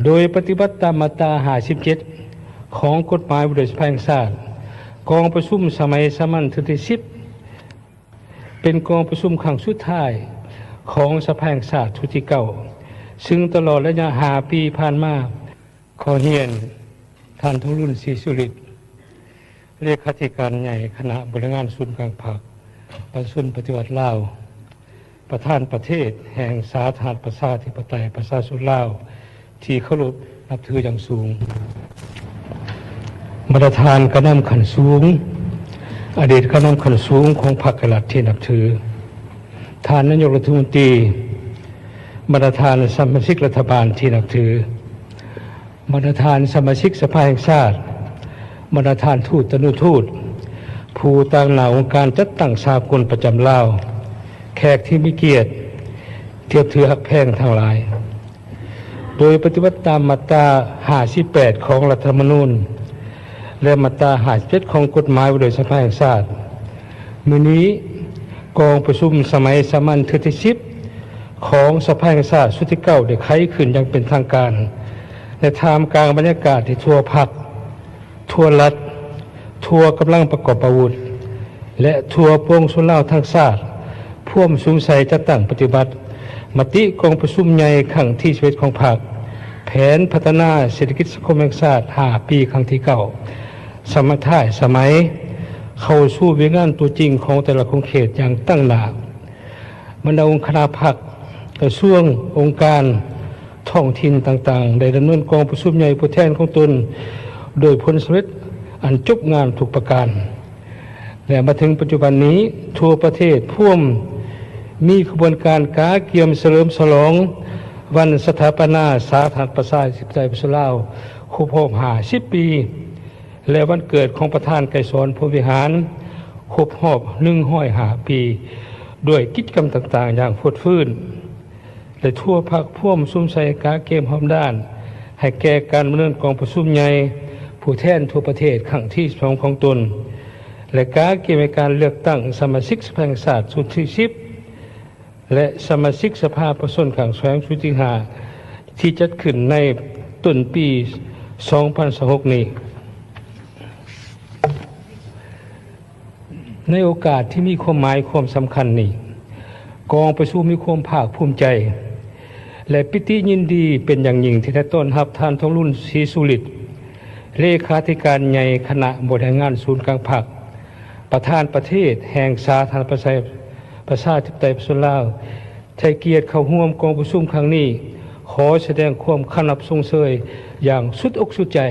ໂດຍປະຕິບັດຕາມມາດຕາຫ້າສິບເຈັດ ຂອງກົດໝາຍວ່າດ້ວຍສະພາແຫ່ງຊາດ, ກອງປະຊຸມສະໄໝສາມັນເທື່ອທີສິບ ເປັນກອງປະຊຸມຄັ້ງສຸດທ້າຍຂອງສະພາແຫ່ງຊາດຊຸດທີເກົ້າ ຊຶ່ງຕະຫຼອດໄລຍະຫ້າປີຜ່ານມາ, ຂໍຮຽນທ່ານ ທອງລຸນ ສີສຸລິດ ເລຂາທິການໃຫຍ່ຄະນະບໍລິຫານສູນກາງພັກປະຊາຊົນປະຕິວັດລາວ, ປະທານປະເທດແຫ່ງສາທາລະນະລັດປະຊາທິປະໄຕປະຊາຊົນລາວ ທີ່ເຄົາລົບນັບຖືຢ່າງສູງ, ບັນດາທ່ານການນຳຂັ້ນສູງ, ອະດີດການນຳຂັ້ນສູງຂອງພັກແລະລັດທີ່ນັບຖື, ທ່ານນາຍົກລັດຖະມົນຕີ, ບັນດາທ່ານສະມາຊິກລັດຖະບານທີ່ນັບຖື, ບັນດາທ່ານສະມາຊິກສະພາແຫ່ງຊາດ, ບັນດາທ່ານທູດຕະນຸທູດ, ຜູ້ຕາງໜ້າອົງການຈັດຕັ້ງສາກົນປະຈຳລາວ, ແຂກທີ່ມີກຽດ, ທີ່ນັບຖືຮັກແພງທັງຫຼາຍ. ໂດຍປະຕິບັດຕາມມາດຕາຫ້າສິບແປດຂອງລັດຖະທຳມະນູນ ແລະ ມາດຕາຫ້າສິບເຈັດຂອງກົດໝາຍວ່າດ້ວຍສະພາແຫ່ງຊາດ, ມື້ນີ້ກອງປະຊຸມສະໄໝສາມັນເທື່ອທີສິບ ຂອງສະພາແຫ່ງຊາດຊຸດທີເກົ້າ ໄດ້ໄຂຂຶ້ນຢ່າງເປັນທາງການ ໃນທ່າມກາງບັນຍາກາດທີ່ທົ່ວພັກ, ທົ່ວລັດ, ທົ່ວກຳລັງປະກອບອາວຸດ ແລະ ທົ່ວປວງຊົນລາວທັງຊາດ ພວມສຸມໃສ່ຈັດຕັ້ງປະຕິບັດມະຕິກອງປະຊຸມໃຫຍ່ຄັ້ງທີສິບເອັດຂອງພັກ, ແຜນພັດທະນາເສດຖະກິດສັງຄົມແຫ່ງຊາດຫ້າປີຄັ້ງທີເກົ້າ ສະໄໝທ້າຍສະໄໝ, ເຂົ້າສູ່ວຽກງານຕົວຈິງຂອງແຕ່ລະຂົງເຂດຢ່າງຕັ້ງໜ້າ. ບັນດາອົງຄະນະພັກ, ກະຊວງ, ອົງການທ້ອງຖິ່ນຕ່າງໆ ໄດ້ດຳເນີນກອງປະຊຸມໃຫຍ່ຜູ້ແທນຂອງຕົນ ດ້ວຍຜົນສຳເລັດອັນຈົບງາມທຸກປະການ ແລະ ມາເຖິງປັດຈຸບັນນີ້, ທົ່ວປະເທດພວມມີຂະບວນການກະກຽມສະເຫຼີມສະຫຼອງວັນສະຖາປະນາສາທາລະນະລັດປະຊາທິປະໄຕປະຊາຊົນລາວ ຄົບຮອບຫ້າສິບປີ ແລະ ວັນເກີດຂອງປະທານໄກສອນ ພົມວິຫານ ຄົບຮອບໜຶ່ງຮ້ອຍຫ້າປີ ດ້ວຍກິດຈະກຳຕ່າງໆຢ່າງຟົດຟື້ນ ແລະ ທົ່ວພັກພວມສຸມໃສ່ກະກຽມຮອບດ້ານ ໃຫ້ແກ່ການດຳເນີນກອງປະຊຸມໃຫຍ່ຜູ້ແທນທົ່ວປະເທດຄັ້ງທີສິບສອງຂອງຕົນ ແລະ ກະກຽມໃຫ້ການເລືອກຕັ້ງສະມາຊິກສະພາແຫ່ງຊາດຊຸດທີສິບ ແລະ ສະມາຊິກສະພາປະຊາຊົນກາງແຂວງຊຸດທີຫ້າ ທີ່ຈັດຂຶ້ນໃນຕົ້ນປີສອງພັນຊາວຫົກນີ້. ໃນໂອກາດທີ່ມີຄວາມໝາຍຄວາມສຳຄັນນີ້, ກອງປະຊຸມມີຄວາມພາກພູມໃຈ ແລະ ປິຕິຍິນດີເປັນຢ່າງຍິ່ງທີ່ໄດ້ຕ້ອນຮັບທ່ານ ທອງລຸນ ສີສຸລິດ ເລຂາທິການໃຫຍ່ຄະນະບໍລິຫານງານສູນກາງພັກ, ປະທານປະເທດແຫ່ງສາທາລະນະລັດປະຊາທິປະໄຕປະຊາຊົນລາວ ໃຫ້ກຽດເຂົ້າຮ່ວມກອງປະຊຸມຄັ້ງນີ້, ຂໍສະແດງຄວາມຄຳນັບຊົມເຊີຍຢ່າງສຸດອົກສຸດໃຈ.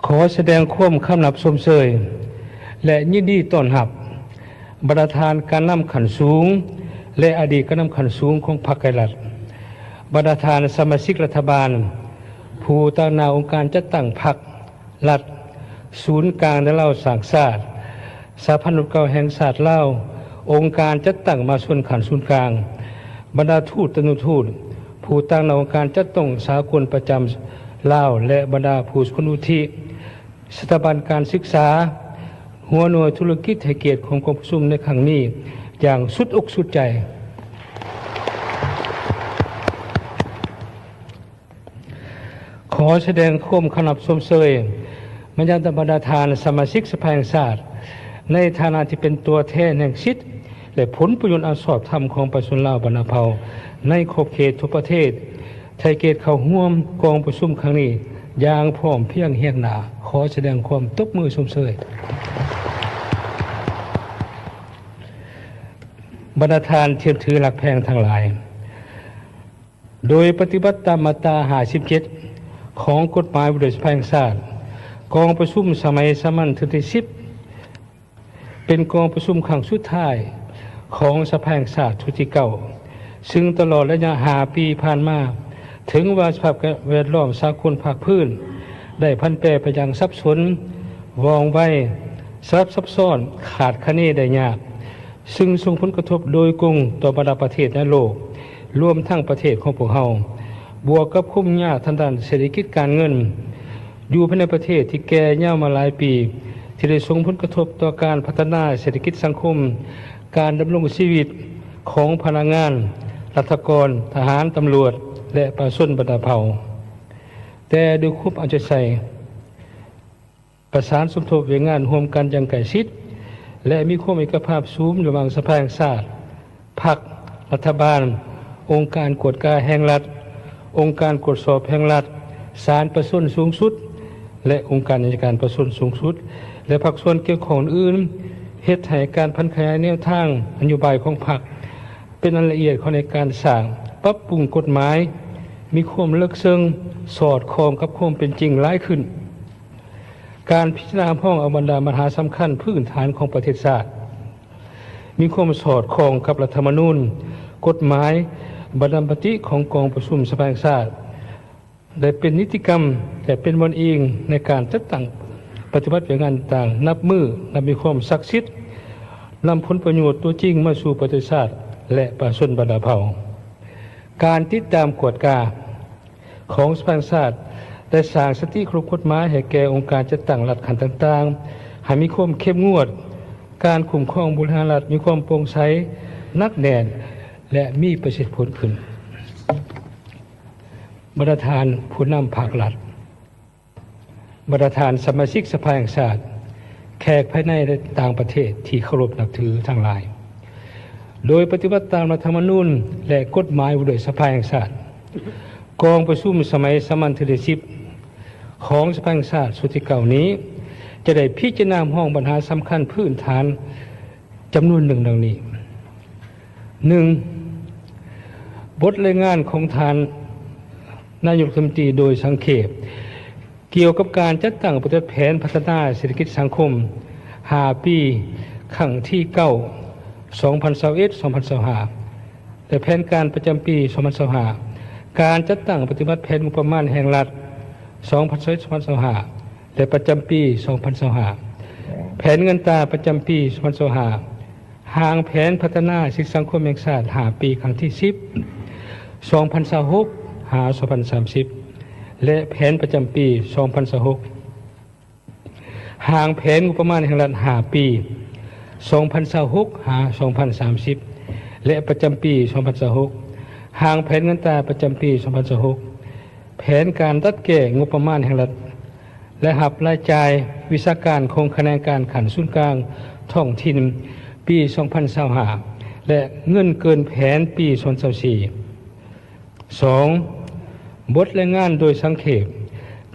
ຂໍສະແດງຄວາມຄຳນັບຊົມເຊີຍ ແລະ ຍິນດີຕ້ອນຮັບ ບັນດາທ່ານການນຳຂັ້ນສູງ ແລະ ອະດີດການນຳຂັ້ນສູງຂອງພັກ ແລະ ລັດ, ບັນດາທ່ານສະມາຊິກລັດຖະບານ, ຜູ້ຕາງໜ້າອົງການຈັດຕັ້ງພັກ, ລັດ, ສູນກາງ ແລະ ລາວສ້າງຊາດ, ສະຫະພັນນັບເກົ່າແຫ່ງຊາດລາວ, ອົງການຈັດຕັ້ງມະຫາຊົນຂັ້ນສູນກາງ, ບັນດາທູດຕະນຸທູດ, ຜູ້ຕາງໜ້າອົງການຈັດຕັ້ງສາກົນປະຈຳລາວ ແລະ ບັນດາຜູ້ສະກົນວຸດທິ, ສະຖາບັນການສຶກສາ, ຫົວໜ່ວຍທຸລະກິດ ໃຫ້ກຽດຮ່ວມກອງປະຊຸມໃນຄັ້ງນີ້ຢ່າງສຸດອົກສຸດໃຈ. ຂໍສະແດງຄວາມຄຳນັບຊົມເຊີຍມາຍັງບັນດາທ່ານສະມາຊິກສະພາແຫ່ງຊາດ ໃນຖານະທີ່ເປັນຕົວແທນແຫ່ງສິດ ແລະ ຜົນປະໂຫຍດອັນຊອບທຳຂອງປະຊາຊົນລາວບັນດາເຜົ່າໃນຂອບເຂດທົ່ວປະເທດ ໃຫ້ກຽດເຂົ້າຮ່ວມກອງປະຊຸມຄັ້ງນີ້ຢ່າງພ້ອມພຽງຮຽງໜ້າ. ຂໍສະແດງຄວາມຕົບມືຊົມເຊີຍ. ບັນດາທ່ານທີ່ນັບຖືຮັກແພງທັງຫຼາຍ, ໂດຍປະຕິບັດຕາມມາດຕາຫ້າສິບເຈັດ ຂອງກົດໝາຍວ່າດ້ວຍສະພາແຫ່ງຊາດ, ກອງປະຊຸມສະໄໝສາມັນເທື່ອທີສິບ ເປັນກອງປະຊຸມຄັ້ງສຸດທ້າຍຂອງສະພາແຫ່ງຊາດຊຸດທີເກົ້າ ຊຶ່ງຕະຫຼອດໄລຍະຫ້າປີຜ່ານມາ, ເຖິງວ່າສະພາບແວດລ້ອມສາກົນພາກພື້ນໄດ້ຜັນແປໄປຢ່າງສັບສົນ, ວ່ອງໄວ, ສະຫຼັບຊັບຊ້ອນ, ຄາດຄະເນໄດ້ຍາກ, ຊຶ່ງສົ່ງຜົນກະທົບໂດຍກົງຕໍ່ບັນດາປະເທດໃນໂລກ, ລວມທັງປະເທດຂອງພວກເຮົາ, ບວກກັບຄວາມຫຍຸ້ງຍາກທາງດ້ານເສດຖະກິດການເງິນ ຢູ່ພາຍໃນປະເທດທີ່ແກ່ຍາວມາຫຼາຍປີ, ທີ່ໄດ້ສົ່ງຜົນກະທົບຕໍ່ການພັດທະນາເສດຖະກິດສັງຄົມ, ການດຳລົງຊີວິດຂອງພະນັກງານ, ລັດຖະກອນ, ທະຫານ, ຕຳຫຼວດ ແລະ ປະຊາຊົນບັນດາເຜົ່າ. ແຕ່ດ້ວຍຄວາມເອົາໃຈໃສ່, ປະສານສົມທົບວຽກງານຮ່ວມກັນຢ່າງໃກ້ຊິດ ແລະ ມີຄວາມເອກະພາບສູງລະຫວ່າງສະພາແຫ່ງຊາດ, ພັກ, ລັດຖະບານ, ອົງການກວດກາແຫ່ງລັດ, ອົງການກວດສອບແຫ່ງລັດ, ສານປະຊາຊົນສູງສຸດ ແລະ ອົງການໄອຍະການປະຊາຊົນສູງສຸດ ແລະ ພາກສ່ວນກ່ຽວຂ້ອງອື່ນ, ເຮັດໃຫ້ການຜັນຂະຫຍາຍແນວທາງນະໂຍບາຍຂອງພັກ ເປັນອັນລະອຽດເຂົ້າໃນການສ້າງ, ປັບປຸງກົດໝາຍ ມີຄວາມເລິກເຊິ່ງ, ສອດຄ່ອງກັບຄວາມເປັນຈິງຫຼາຍຂຶ້ນ. ການພິຈາລະນາຮັບຮອງເອົາບັນດາບັນຫາສຳຄັນພື້ນຖານຂອງປະເທດຊາດ ມີຄວາມສອດຄ່ອງກັບລັດຖະມະນູນ, ກົດໝາຍ, ບັນດາມະຕິຂອງກອງປະຊຸມສະພາແຫ່ງຊາດ ໄດ້ເປັນນິຕິກຳ ແລະ ເປັນບ່ອນອີງໃນການຈັດຕັ້ງປະຕິບັດວຽກງານຕ່າງໆ ນັບມື້ນັບມີຄວາມສັກສິດ, ນຳຜົນປະໂຫຍດຕົວຈິງມາສູ່ປະເທດຊາດ ແລະ ປະຊາຊົນບັນດາເຜົ່າ. ການຕິດຕາມກວດກາ ຂອງສະພາແຫ່ງຊາດ ໄດ້ສ້າງສະຕິເຄົາລົບກົດໝາຍໃຫ້ແກ່ອົງການຈັດຕັ້ງລັດຂັ້ນຕ່າງໆ ໃຫ້ມີຄວາມເຂັ້ມງວດ, ການຄຸ້ມຄອງບໍລິຫານລັດມີຄວາມໂປ່ງໃສ, ໜັກແໜ້ນ ແລະ ມີປະສິດທິຜົນຂຶ້ນ. ບັນດາທ່ານຜູ້ນຳພັກລັດ, ບັນດາທ່ານສະມາຊິກສະພາແຫ່ງຊາດ, ແຂກພາຍໃນ ແລະ ຕ່າງປະເທດທີ່ເຄົາລົບນັບຖືທັງຫຼາຍ, ໂດຍປະຕິບັດຕາມລັດຖະມະນູນ ແລະ ກົດໝາຍວ່າດ້ວຍສະພາແຫ່ງຊາດ, ກອງປະຊຸມສະໄໝສາມັນເທື່ອທີສິບ ຂອງສະພາແຫ່ງຊາດຊຸດທີເກົ້ານີ້ ຈະໄດ້ພິຈາລະນາຮັບຮອງບັນຫາສຳຄັນພື້ນຖານຈຳນວນໜຶ່ງດັ່ງນີ້. ໜຶ່ງ, ບົດລາຍງານຂອງທ່ານນາຍົກລັດຖະມົນຕີໂດຍສັງເຂບ ກ່ຽວກັບການຈັດຕັ້ງປະຕິບັດແຜນພັດທະນາເສດຖະກິດສັງຄົມຫ້າປີ ຄັ້ງທີເກົ້າ ສອງພັນຊາວເອັດ ສອງພັນຊາວຫ້າ ແລະ ແຜນການປະຈຳປີສອງພັນຊາວຫ້າ, ການຈັດຕັ້ງປະຕິບັດແຜນງົບປະມານແຫ່ງລັດສອງພັນຊາວເອັດ ສອງພັນຊາວຫ້າ ແລະ ປະຈຳປີສອງພັນຊາວຫ້າ, ແຜນເງິນຕາປະຈຳປີສອງພັນຊາວຫ້າ, ຮ່າງແຜນພັດທະນາເສດຖະກິດສັງຄົມແຫ່ງຊາດຫ້າປີ ຄັ້ງທີສິບ ສອງພັນຊາວຫົກ ຫາ ສອງພັນສາມສິບ ແລະ ແຜນປະຈຳປີສອງພັນຊາວຫົກ, ຮ່າງແຜນງົບປະມານແຫ່ງລັດຫ້າປີ ສອງພັນຊາວຫົກ ຫາ ສອງພັນສາມສິບ ແລະ ປະຈຳປີສອງພັນຊາວຫົກ, ຮ່າງແຜນເງິນຕາປະຈຳປີສອງພັນຊາວຫົກ, ແຜນການດັດແກ້ງົບປະມານແຫ່ງລັດ ລາຍຮັບລາຍຈ່າຍວິຊາການຂອງຂະແໜງການຂັ້ນສູນກາງທ້ອງຖິ່ນປີສອງພັນຊາວຫ້າ ແລະ ເງິນເກີນແຜນປີສອງພັນຊາວສີ່. ສອງ, ບົດລາຍງານໂດຍສັງເຂບ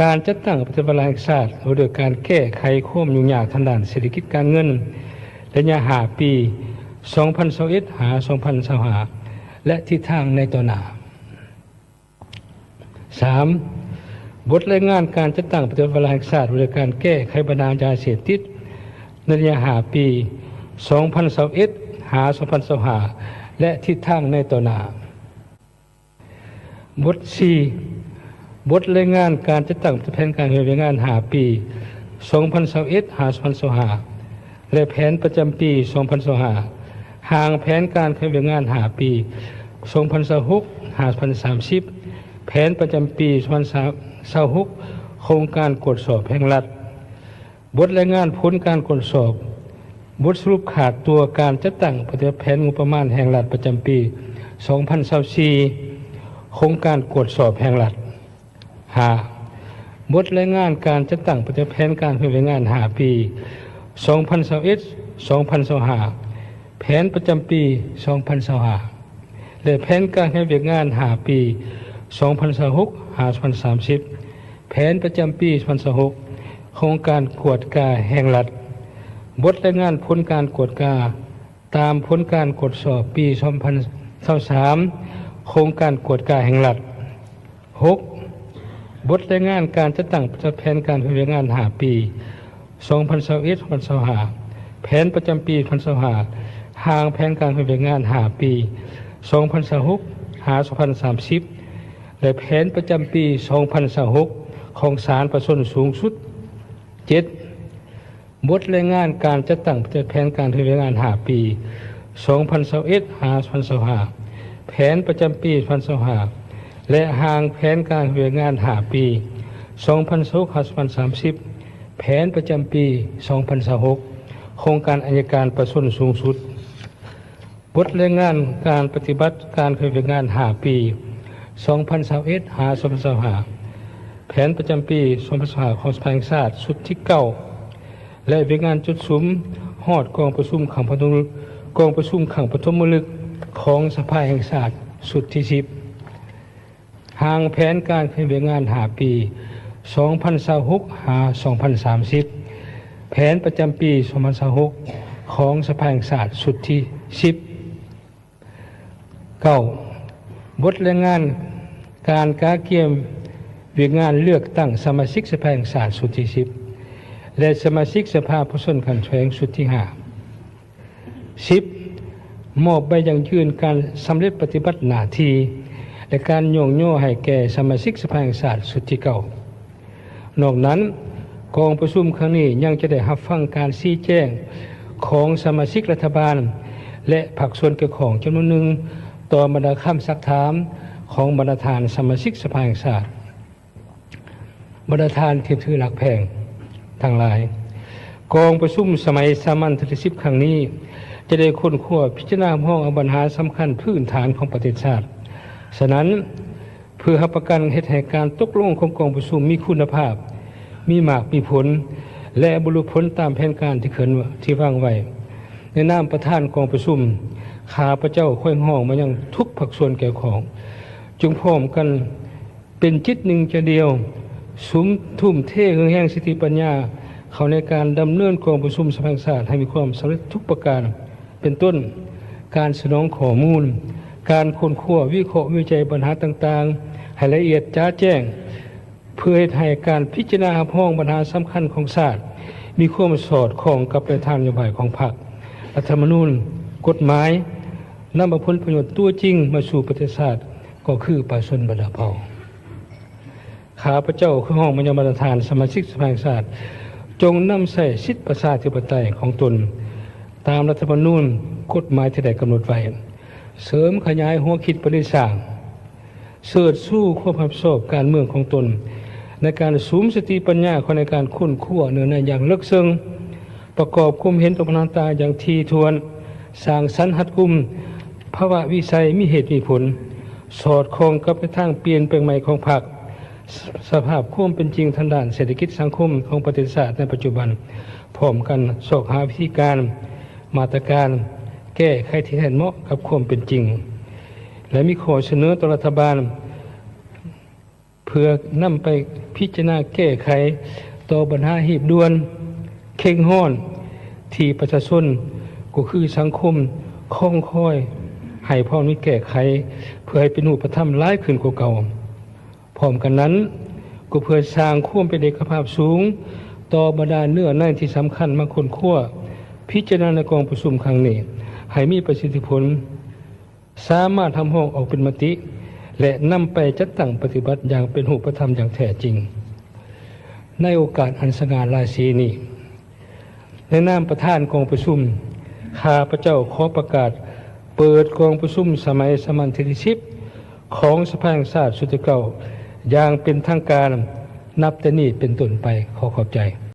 ການຈັດຕັ້ງປະຕິບັດວາລະແຫ່ງຊາດວ່າດ້ວຍການແກ້ໄຂຄວາມຫຍຸ້ງຍາກທາງດ້ານເສດຖະກິດການເງິນ ໄລຍະຫ້າປີ ສອງພັນຊາວເອັດ ຫາ ສອງພັນຊາວຫ້າ ແລະ ທິດທາງໃນຕໍ່ໜ້າ. ສາມ, ບົດລາຍງານການຈັດຕັ້ງປະຕິບັດວາລະແຫ່ງຊາດວ່າດ້ວຍການແກ້ໄຂບັນຫາຢາເສບຕິດ ໃນໄລຍະຫ້າປີ ສອງພັນຊາວເອັດ ຫາ ສອງພັນຊາວຫ້າ ແລະ ທິດທາງໃນຕໍ່ໜ້າ. ບົດສີ່, ບົດລາຍງານການຈັດຕັ້ງແຜນການເຮັດວຽກງານຫ້າປີ ສອງພັນຊາວເອັດ ຫາ ສອງພັນຊາວຫ້າ ແລະ ແຜນປະຈຳປີສອງພັນຊາວຫ້າ, ຮ່າງແຜນການເຮັດວຽກງານຫ້າປີ ສອງພັນຊາວຫົກ ຫາ ສອງພັນສາມສິບ, ແຜນປະຈຳປີສອງພັນຊາວຫົກ ຂອງອົງການກວດສອບແຫ່ງລັດ. ບົດລາຍງານຜົນການກວດສອບ, ບົດສະຫຼຸບຂາດຕົວການຈັດຕັ້ງປະຕິບັດແຜນງົບປະມານແຫ່ງລັດປະຈຳປີສອງພັນຊາວສີ່ ຂອງການກວດສອບແຫ່ງລັດ. ຫ້າ, ບົດລາຍງານການຈັດຕັ້ງປະຕິບັດແຜນການເຮັດວຽກງານຫ້າປີ ສອງພັນຊາວເອັດ ສອງພັນຊາວຫ້າ, ແຜນປະຈຳປີສອງພັນຊາວຫ້າ ແລະ ແຜນການເຮັດວຽກງານຫ້າປີ ສອງພັນຊາວຫົກ ຫາ ສອງພັນສາມສິບ, ແຜນປະຈຳປີສອງພັນຊາວຫົກ ຂອງການກວດກາແຫ່ງລັດ. ບົດລາຍງານຜົນການກວດກາຕາມຜົນການກວດສອບປີສອງພັນຊາວສາມ ຂອງການກວດກາແຫ່ງລັດ. ຫົກ, ບົດລາຍງານການຈັດຕັ້ງປະຕິບັດແຜນການເຮັດວຽກງານຫ້າປີ ສອງພັນຊາວເອັດ ສອງພັນຊາວຫ້າ, ແຜນປະຈຳປີສອງພັນຊາວຫ້າ, ຮ່າງແຜນການເຮັດວຽກງານຫ້າປີ ສອງພັນຊາວຫົກ ຫາ ສອງພັນສາມສິບ ແລະ ແຜນປະຈຳປີສອງພັນຊາວຫົກ ຂອງສານປະຊາຊົນສູງສຸດ. ເຈັດ, ບົດລາຍງານການຈັດຕັ້ງປະຕິບັດແຜນການເຮັດວຽກງານຫ້າປີ ສອງພັນຊາວເອັດ ຫາ ສອງພັນຊາວຫ້າ, ແຜນປະຈຳປີສອງພັນຊາວຫ້າ ແລະ ຮ່າງແຜນການເຮັດວຽກງານຫ້າປີ ສອງພັນຊາວຫົກ ຫາ ສອງພັນສາມສິບ, ແຜນປະຈຳປີສອງພັນຊາວຫົກ ຂອງການອັຍການປະຊາຊົນສູງສຸດ, ບົດລາຍງານການປະຕິບັດການເຄື່ອນໄຫວວຽກງານຫ້າປີ ສອງພັນຊາວເອັດ ຫາ ສອງພັນຊາວຫ້າ, ແຜນປະຈຳປີສອງພັນຊາວຫ້າ ຂອງສະພາແຫ່ງຊາດຊຸດທີເກົ້າ ແລະ ວຽກງານຈຸດສຸມຮອດກອງປະຊຸມຄັ້ງປະຖົມ ກອງປະຊຸມຄັ້ງປະຖົມມະລຶກຂອງສະພາແຫ່ງຊາດຊຸດທີສິບ. ຮ່າງແຜນການເຄື່ອນໄຫວວຽກງານຫ້າປີ ສອງພັນຊາວຫົກ ຫາ ສອງພັນສາມສິບ, ແຜນປະຈຳປີສອງພັນຊາວຫົກ ຂອງສະພາແຫ່ງຊາດຊຸດທີສິບ. ເກົ້າ, ບົດລາຍງານການກະກຽມວຽກງານເລືອກຕັ້ງສະມາຊິກສະພາແຫ່ງຊາດຊຸດທີສິບ ແລະ ສະມາຊິກສະພາຜູ້ແທນປະຊາຊົນຂັ້ນແຂວງຊຸດທີຫ້າ. ສິບ, ມອບໃບຢັ້ງຢືນການສຳເລັດປະຕິບັດໜ້າທີ່ ແລະ ການຍ້ອງຍໍໃຫ້ແກ່ສະມາຊິກສະພາແຫ່ງຊາດຊຸດທີເກົ້າ. ນອກນັ້ນ, ກອງປະຊຸມຄັ້ງນີ້ຍັງຈະໄດ້ຮັບຟັງການຊີ້ແຈງຂອງສະມາຊິກລັດຖະບານ ແລະ ພາກສ່ວນກ່ຽວຂ້ອງຈຳນວນໜຶ່ງ ຕໍ່ບັນດາຄຳຊັກຖາມຂອງບັນດາທ່ານສະມາຊິກສະພາແຫ່ງຊາດ. ບັນດາທ່ານທີ່ຖືກຮັກແພງທັງຫຼາຍ, ກອງປະຊຸມສະໄໝສາມັນເທື່ອທີສິບຄັ້ງນີ້ ຈະໄດ້ຄົ້ນຄວ້າພິຈາລະນາຮັບຮອງເອົາບັນຫາສຳຄັນພື້ນຖານຂອງປະເທດຊາດ. ສະນັ້ນ, ເພື່ອຮັບປະກັນເຮັດໃຫ້ການຕົກລົງຂອງກອງປະຊຸມມີຄຸນນະພາບ, ມີໝາກມີຜົນ ແລະ ບັນລຸຜົນຕາມແຜນການທີ່ເຄີຍ ທີ່ວາງໄວ້, ໃນນາມປະທານກອງປະຊຸມ, ຂ້າພະເຈົ້າຂໍຮຽກຮ້ອງມາຍັງທຸກພາກສ່ວນກ່ຽວຂ້ອງ, ຈົ່ງພ້ອມກັນ ເປັນຈິດໜຶ່ງໃຈດຽວ, ສຸມ ທຸ່ມເທເຫື່ອແຮງສະຕິປັນຍາເຂົ້າໃນການດຳເນີນກອງປະຊຸມສະພາແຫ່ງຊາດໃຫ້ມີຄວາມສຳເລັດທຸກປະການ, ເປັນຕົ້ນ ການສະໜອງຂໍ້ມູນ, ການຄົ້ນຄວ້າ, ວິເຄາະ, ວິໄຈບັນຫາຕ່າງໆໃຫ້ລະອຽດຈະແຈ້ງ, ເພື່ອເຮັດໃຫ້ການພິຈາລະນາຮັບຮອງບັນຫາສຳຄັນຂອງຊາດ ມີຄວາມສອດຄ່ອງກັບແນວທາງນະໂຍບາຍຂອງພັກ, ລັດຖະທຳມະນູນ, ກົດໝາຍ, ນຳເອົາຜົນປະໂຫຍດຕົວຈິງມາສູ່ປະເທດຊາດ ກໍຄືປະຊາຊົນບັນດາເຜົ່າ. ຂ້າພະເຈົ້າຂໍຮຽກຮ້ອງມາຍັງບັນດາທ່ານສະມາຊິກສະພາແຫ່ງຊາດ, ຈົ່ງນຳໃຊ້ສິດປະຊາທິປະໄຕຂອງຕົນຕາມລັດຖະທຳມະນູນ, ກົດໝາຍທີ່ໄດ້ກຳນົດໄວ້, ເສີມຂະຫຍາຍຫົວຄິດປະດິດສ້າງ, ເຊີດຊູຄວາມຮັບຜິດຊອບການເມືອງຂອງຕົນ ໃນການສຸມສະຕິປັນຍາເຂົ້າໃນການຄົ້ນຄວ້າເນື້ອໃນຢ່າງເລິກເຊິ່ງ, ປະກອບຄວາມເຫັນຕໍ່ບັນຫາຕ່າງຢ່າງຖີ່ຖ້ວນ, ສ້າງສັນຮັດກຸມ, ພາວະວິໄສມີເຫດມີຜົນ, ສອດຄ່ອງກັບແນວທາງປ່ຽນແປງໃໝ່ຂອງພັກ, ສະ ສະພາບຄວາມເປັນຈິງທາງດ້ານເສດຖະກິດສັງຄົມຂອງປະເທດຊາດໃນປັດຈຸບັນ, ພ້ອມກັນຊອກຫາວິທີການ, ມາດຕະການແກ້ໄຂທີ່ແມ່ນເໝາະກັບຄວາມເປັນຈິງ ແລະ ມີຂໍ້ສະເໜີຕໍ່ລັດຖະບານ ເພື່ອນຳໄປພິຈາລະນາແກ້ໄຂຕໍ່ບັນຫາຮີບດ່ວນ, ເຄັ່ງຮ້ອນ ທີ່ປະຊາຊົນ ກໍຄືສັງຄົມ ຄອງຄອຍໃຫ້ພ້ອມມີແກ້ໄຂ ເພື່ອໃຫ້ເປັນຮູບປະທຳຫຼາຍຂຶ້ນກວ່າເກົ່າ. ພ້ອມກັນນັ້ນ, ກໍເພື່ອສ້າງຄວາມເປັນເອກະພາບສູງຕໍ່ບັນດາເນື້ອໃນທີ່ສຳຄັນມາຄົ້ນຄວ້າ, ພິຈາລະນາໃນກອງປະຊຸມຄັ້ງນີ້ ໃຫ້ມີປະສິດທິຜົນ, ສາມາດຮັບຮອງອອກເປັນມະຕິ ແລະ ນຳໄປຈັດຕັ້ງປະຕິບັດຢ່າງເປັນຮູບປະທຳຢ່າງແທ້ຈິງ. ໃນໂອກາດອັນສະຫງ່າລາສີນີ້, ໃນນາມປະທານກອງປະຊຸມ, ຂ້າພະເຈົ້າຂໍປະກາດເປີດກອງປະຊຸມສະໄໝສາມັນເທື່ອທີສິບ ຂອງສະພາແຫ່ງຊາດຊຸດທີເກົ້າ ຢ່າງເປັນທາງການ ນັບແຕ່ນີ້ເປັນຕົ້ນໄປ. ຂໍຂອບໃຈ.